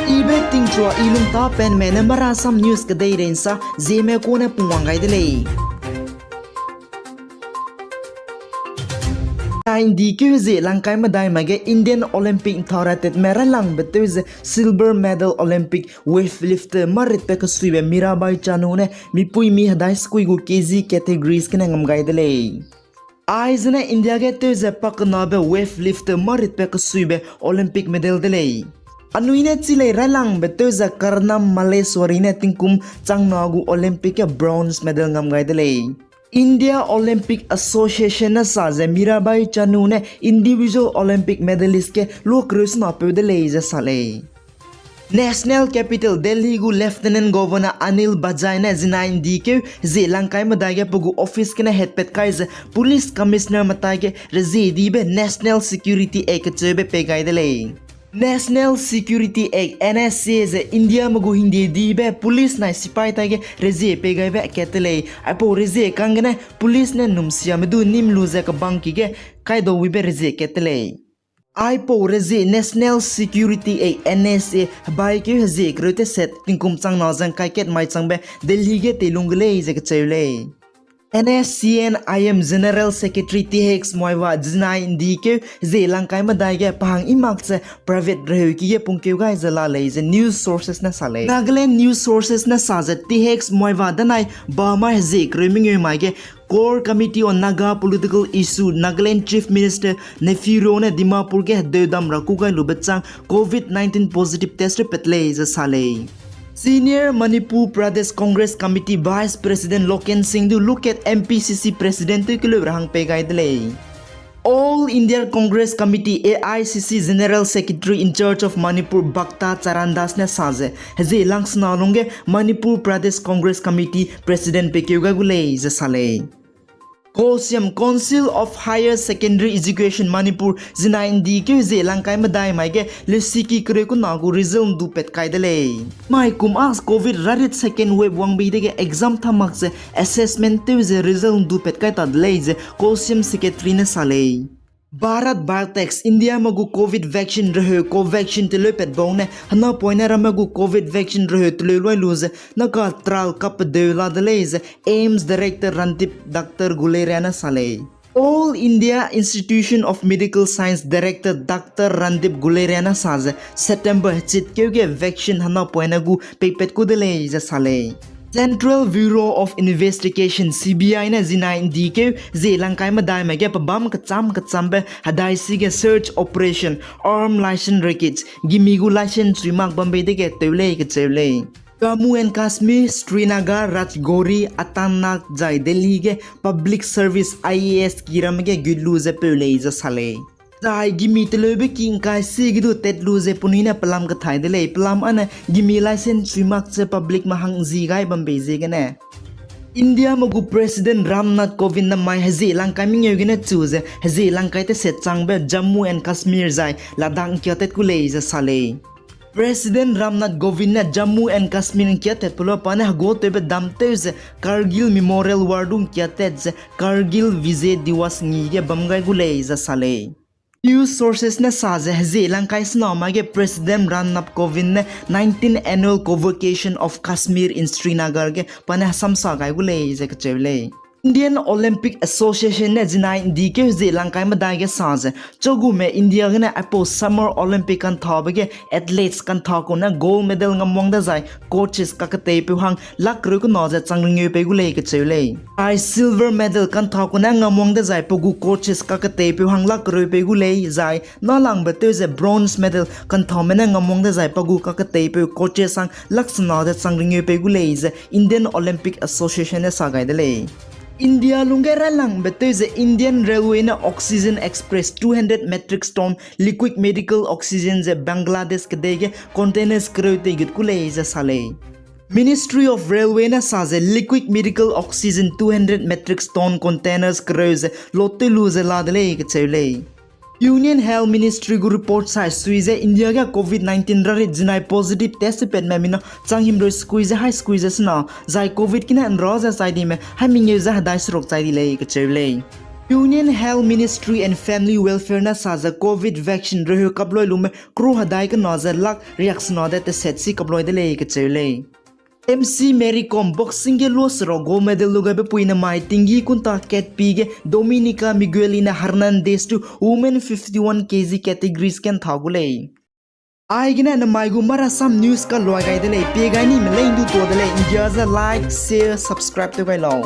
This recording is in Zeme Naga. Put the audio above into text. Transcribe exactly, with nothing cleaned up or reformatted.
Ibe tingchua i lungta penme ne Marasam News kedeirei nsa Zeme kune pungwang gai de lei. Zai ndi keu zie langkai medai mai ge Indian Olympic nthau ratetme railangbe tew ze silver medal Olympic weightlifter maritbe kesuibe Mirabai Chanu ne mipuimi hedai sekui gu K G categories gene ngam gai de lei. Aizene India ge tew ze pakenabe weightlifter maritbe kesuibe Olympic medal de lei. Anui ne chi lei railangbe tew ze Karnam Malleswari ne tingkum changna gu Olympic ge bronze medal ngam gai de lei. India Olympic Association ne sa ze Mirabai Chanu ne individual Olympic medalist ge luakreu sena peu de lei ze sa lei. National Capital Delhi gu Lieutenant Governor Anil Bajaj ne zinai ndi keu zie langkai medai ge pe gu office gene hetpat kai ze Police Commissioner metai ge rezie dibe National Security Act kecheube pei gai de lei. National Security Act, N S C A ze India me gu hingde dibe police nai sipai tai ge rezie pei gaibe akat de lei. Aipau rezie kanggene police ne numsiame du nim lu ze kebangki ge kaidau wibe rezie kat de lei. Aipau rezie National Security Act, N S C A, hebai keu hezie kereu teset tingkum changna ze ngkai kat mai changbe Delhi ge teilung ge lei ze kacheu lei. N S C N I M General Secretary T H Muivah zinai ndi keu zie langkai medai ge pahang i mak ze private reheuki ge pungkeu gai ze la lei ze news sources ne sa lei. Nagaland news sources ne sa ze T H Muivah danai bamai hezie kereu mengeu mai ge Core Committee on Naga Political Issue, Nagaland Chief Minister Neiphiu Rio ne Dimapur ge hedeu dam ra ku gai lube chang covid nineteen positive test repet lei ze sa lei. Senior Manipur Pradesh Congress Committee Vice President Loken Singh du lukat M P C C President tew keleu ra hang pei gai de lei. All India Congress Committee, A I C C General Secretary in charge of Manipur Bhakta Charan Das ne sa ze, hezie langsena lungge Manipur Pradesh Congress Committee President pekeu gai gu lei ze sa lei. COHSYAM, Council of Higher Secondary Education Manipur zinai ndi keu hezie langkai medai mai ge lesiki kereu kuna gu result ndu pat kai de lei. Mai kum a covid rarit second wave wangbi dege exam thamak ze assessment tew ze result ndu pat kai ta de lei ze COHSYAM secretary ne sa lei. Bharat Biotech India me gu covid vaccine reheu Covaxin teleu pat bau ne hena poine ramme gu covid vaccine reheu teleu luai lu ze naka trial kap pedeu la de lei ze AIIMS director Randeep Doctor Guleria ne sa lei. All India Institute of Medical Science director Doctor Randeep Guleria ne sa ze September hechit keu ge vaccine hena poine gu peipat ku de lei ze sa lei. Central Bureau of Investigation, C B I ne zinai ndi keu zie langkai medai me ge pebam kecham kechambe hedai si ge search operation, arm license wreckage, gimi gu license chui mak bambe dege tew lei kecheu lei. Jammu and Kashmir, Srinagar, Rajouri, Anantnag zai Delhi ge public service I A S ki ramme ge gut lu ze peu lei ze sa lei. Zai gimi teleube ki ngkai si ge du tat lu ze penui ne pelam kethai de lei, pelam ane gimi license chui mak ze public me hang zi gai bambe ziegene India me gu President Ram Nath Kovind ne mai hezie langkai mengeu gene chu ze hezie langkai teset changbe Jammu and Kashmir zai Ladakh ngkiatat ku lei ze sa lei. President Ram Nath Kovind ne Jammu and Kashmir ngkiatat pelo pa ne hegotewbe dam tew ze Kargil Memorial War du ngkiatat ze Kargil Vijay Diwas ngi ge bam gai gu lei ze sa lei. News sources ne sa ze hezie langkai sena mai ge President Ram Nath Kovind ne nineteenth Annual Convocation of Kashmir in Srinagar ge pa ne hesamsa gai gu lei ze kacheu lei. Indian Olympic Association ne zinai ndi keu hezie langkai medai ge sa ze, chagume India gene aipau Summer Olympic kanthabe ge athletes kantha kune gold medal ngamwang dezai coaches kaketeipeu hang lak kereu kena ze chang ringeu pei gu lei kacheu lei. Ai silver medal kantha kune ngamwang dezai pe gu coaches kaketeipeu hang lak kereu pei gu lei zai nalangbe tew ze bronze medal kanthame ne ngamwang dezai pe gu kaketeipeu coaches hang lak sena ze chang ringeu pei gu lei ze Indian Olympic Association ne sa gai de lei. India lungge railangbe tew ze Indian Railway ne Oxygen Express two hundred metric ton liquid medical oxygen ze Bangladesh kedei ge containers kereu teigut ku lei ze sa lei. Ministry of Railway ne sa ze liquid medical oxygen two hundred metric ton containers kereu ze load tew lu ze la de lei kacheu lei. Union Health Ministry gu report sai sui ze India ge covid nineteen rarit zinai positive test petme mina chang himreu sekui ze hai sekui ze sena, zai covid gene nra ze chai dime hai mengeu ze hedai seruk chai di lei kacheu lei. Union Health Ministry and Family Welfare ne sa ze Covid vaccine reheu kaploi lume crore hedai kena ze lakh riaksena de teset si kaploi de lei kacheu lei. M C Mary Kom boxing ge loserau gold medal lu gaibe pui ne mai tinggi kunta katpi ge Dominica Miguelina Hernandez tu women fifty-one K G categories ge ntha gu lei. Aigene nemai gu marasam news kaluai gai de lei, pie gai ni me lei ndu tuâ de lei, ndia ze like, share, subscribe tew gai lau.